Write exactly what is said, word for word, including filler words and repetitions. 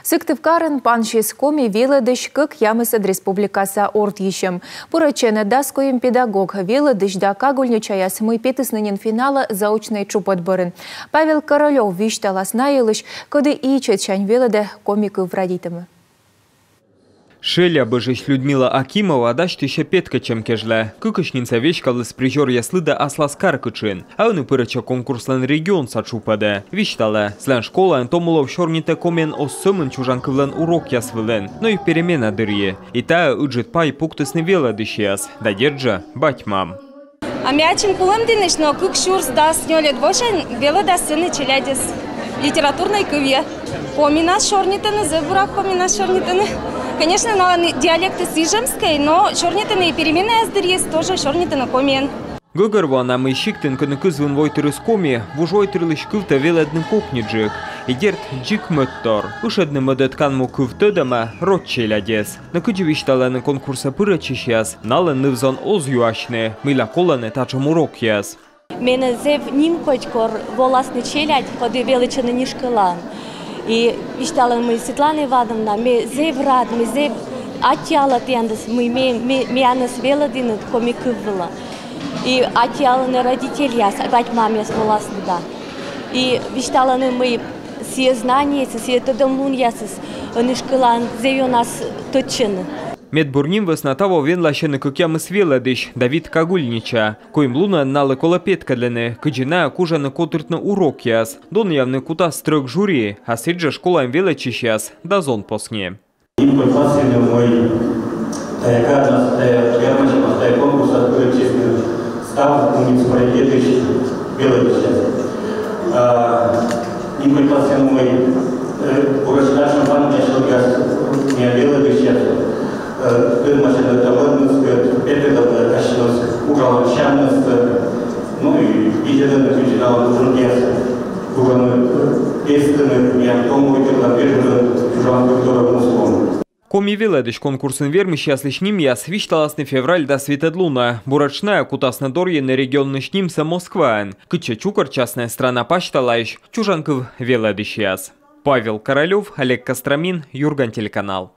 Сыктывкарын пансис коми велӧдысь кӧкъямысӧд республикаса ордйысьӧм. Пырӧдчӧны дас куим педагог, велӧдысь да кагульничаяс, мый петісны нин финалӧ заочнӧй тшупӧд бӧрын. Павел Королёв висьталас на йылысь, коді ичӧтсянь велӧдӧ коми кыв радейтӧмӧ. Шелябӧжысь Людмила Акимова дасьтысьӧ петкӧдчӧм кежлӧ. Кыкысь нин сійӧ веськаліс призёръяс лыдӧ аслас кар кытшын. А ӧні пырӧдчӧ конкурслӧн регионса тшупӧдӧ. Висьталӧ, сылӧн школаын томулов сёрнитӧ комиӧн оз сӧмын чужан кывлӧн урокъяс вылын, но и перемена дырйи. И тайӧ ыджыд пай пуктісны велӧдысьяс да, дерт жӧ, бать-мам. А ме ачым Кулӧмдінысь, но кык сюрс дас нёльӧд восянь велӧда сэні челядьӧс литературнӧй кывйӧ. Комиӧн сёрнитӧны, зэв бура комиӧн сёрнитӧны. Конечно, налӧн диалектыс ижемскӧй, но сёрнитӧны и переменаяс дырйи тоже сёрнитӧны комиӧн. Гӧгӧрвоана, мый сиктын, кӧні кызвын войтырыс коми, вужвойтырлысь кывтӧ велӧдны кокниджык. И дерт, дзик мӧдтор. Ышӧдны мӧдӧд канму кыв тӧдӧмӧ роч челядьӧс. Но кыдзи висьталӧны конкурсӧ пырӧдчысьяс, налӧн ныв-зон оз юасьны, мыйла колӧны татшӧм урокъяс. Менӧ зэв нимкодь, кор воласны челядь, коді велӧдчӧны нин школаын. И висьталӧны, мый, Светлана Ивановна, ме зэв рад, ме зэв аттьӧала тіянӧс, мый ме, ме, миянӧс велӧдінныд коми кыв вылӧ. И аттьӧалӧны родительяс, бать-мамъяс воласны да. И висьталӧны, мый сійӧ знаниеыс, сійӧ тӧдӧмлунъясыс ӧні школаын зэв ёнас тӧдчӧны. Медбур ним вӧсна таво венласьӧны кӧкъямыс велӧдысь да вит кагульнича. Куим лунӧн налы колӧ петкӧдлыны, кыдзи найӧ кужӧны котыртны урокъяс. Донъявны кутас стрӧг жюри, а сідзжӧ школаын велӧдчысьяс да зон посни. Нимкодь вӧсна, мый тайӧ кадас, тайӧ ярмасянас, тайӧ конкурсас пырӧдчисны став муниципалитетысь велӧдысьяс. А, нимкодь вӧсна, мый, э, пырӧдчисны ваньмӧдчисны миян велӧдысьяс, э, тӧдмасьны талантнысӧ, петкӧдлыны ассьыныс уджалан сямнысӧ, ну и видзӧдны, кыдзи налӧн уджъяс кужӧны, э, петны миян том войтырлӧн, вежӧрлӧн чужан культура муслун. Коми велӧдысь конкурсын вермысьяслысь нимъяс висьталасны февраль дас витӧд лунӧ. Буретш найӧ кутасны дорйыны регионысь нимсӧ Москваын, кытчӧ чукӧртчасны страна пасьталаысь чужан кыв велӧдысьяс. Павел Королёв, Олег Костромин, «Юрган» телеканал.